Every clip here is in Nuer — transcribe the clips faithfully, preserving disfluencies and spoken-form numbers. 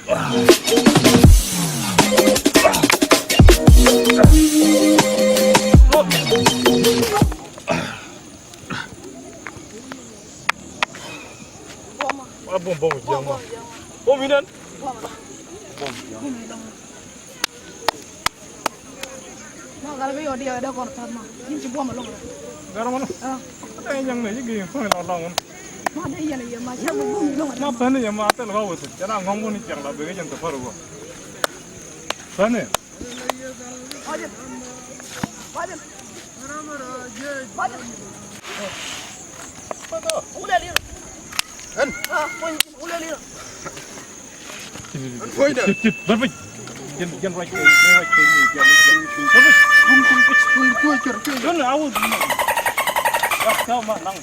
Wa bom bom jiang ma. Bom inan. Bom jiang. Ma gal bi yɔ di yɔ dee kɔn tɔt ma. Yin ci buɔm alɔŋ rɛ. Gar ma nɔ. Ah. Ate nyang ne yigi fo la lɔŋ. Ma de yɛn yɛ ma ca bi buɔm alɔŋ rɛ. Ma pɛn yɛ ma tel ka wut. Jana ngɔŋ bun jang la bi jang ta faru go. Pɛn. Wajin. Wajin. Wajin. Wule li. Hen. Ah, wule li. Tit, tit, tit, bar piny. Jɛn, jɛn ruac kɛ, jɛn ruac kɛ ni, jɛn, jɛn. Bar piny. Tum, tum, tum, tum, tum, tum. Jɔn, a wut. Ka, ka ma naŋ.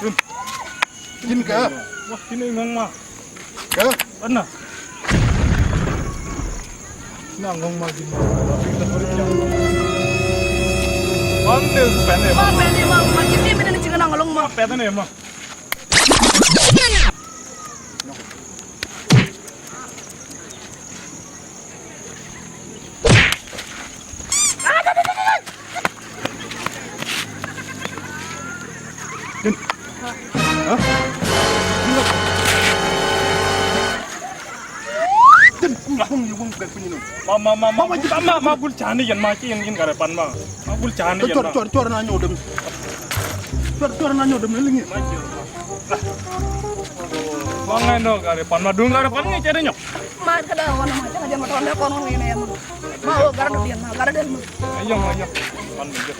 Jɔn. Jin kɛ. Wah, jin ŋɔŋ ma. Kɛ. Ana. Na ŋɔŋ ma jin ma. Wan de pɛn ɛ ma. Ma pɛn ɛ ma, ma jin ni mi ni ci ŋa na ŋɔŋ ma. Pɛn ɛ ma. Ma, ma, ma, ma, ma, gul cani yɛn ma, ci yɛn, yɛn kare pan ma. Ma gul cani yɛn ma. Cuɔr, cuɔr, cuɔr na nyɔk dem. Cuɔr, cuɔr na nyɔk dem, liŋi. Ma ŋa̱c nɔ kare pan ma, duŋ kare pan ŋa̱c cɛ de nyɔk. Ma ka da wan ma, cɛ ka jɛn ma tɔn de kɔn wan ŋa̱c na yɛn ma. Ma wä gar dɔ biɛn ma, gar dɔ biɛn ma. Ayɔ, ayɔ. Pan mi jɛ.